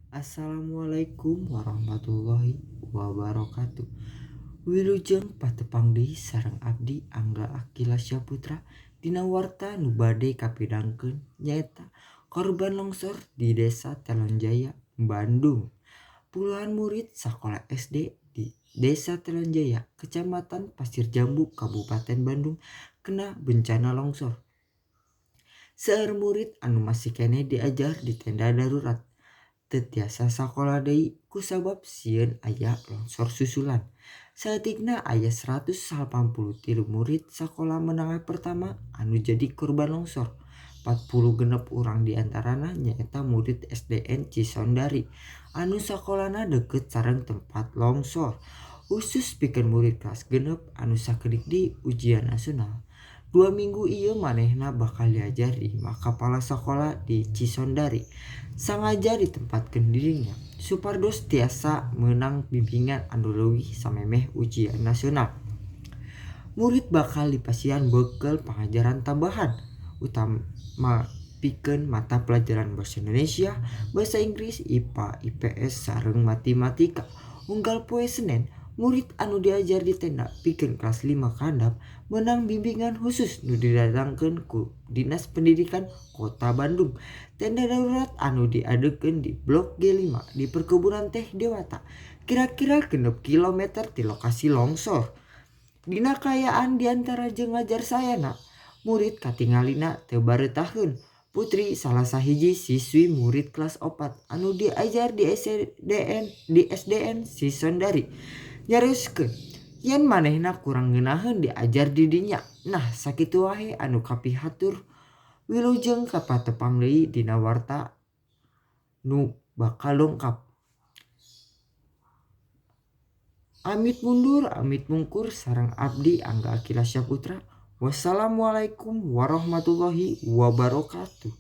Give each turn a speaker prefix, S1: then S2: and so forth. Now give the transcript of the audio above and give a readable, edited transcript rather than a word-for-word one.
S1: Assalamualaikum warahmatullahi wabarakatuh. Wilujeng patepang deui sareng abdi Angga Akila Syaputra dina warta nu bade kapidangkeun nyaeta korban longsor di Desa Telonjaya, Bandung. Puluhan murid sakola SD di Desa Telonjaya, Kecamatan Pasir Jambu, Kabupaten Bandung kena bencana longsor. Seueur murid anu masih keneh diajar di tenda darurat. Teu tiasa sakola deui kusabab sieun aya longsor susulan. Saeutikna aya 183 murid sakola menengah pertama anu jadi korban longsor. 46 urang diantarana nyaeta murid SDN Cisondari anu sakolana deukeut sareng tempat longsor. Khusus pikeun murid kelas 6 anu sakedik deui ujian nasional. 2 minggu ieu manehna bakal diajar di imah kapala sakola di Cisondari. Sangaja ditempatkeun dirinya supados tiasa meunang bimbingan anu leuwih samemeh ujian nasional. Murid bakal dipasihan bekel pangajaran tambahan utama pikeun mata pelajaran Basa Indonesia, Basa Inggris, IPA, IPS sareng matematika. Unggal poe Senen, murid anu diajar di tenda pikeun kelas 5 ka handap meunang bimbingan khusus nu didatangkeun ku Dinas Pendidikan Kota Bandung. Tenda darurat anu diadegeun di Blok G5 di Perkebunan Teh Dewata, kira-kira 6 kilometer ti lokasi longsor. Dina kaayaan diantara jeung ngajar sayana, murid katingalina teu bareutaheun. Putri salah sahiji siswi murid kelas 4 anu diajar di SDN Cisondari nyarioskeun yen manehna kurang ngeunaheun diajar di dinya. Nah, sakitu wae anu kapihatur. Wilujeng kapatepang deui dina warta nu bakal dongkap. Amit mundur, amit mungkur sareng abdi Angga Akila Syaputra. Wassalamualaikum warahmatullahi wabarakatuh.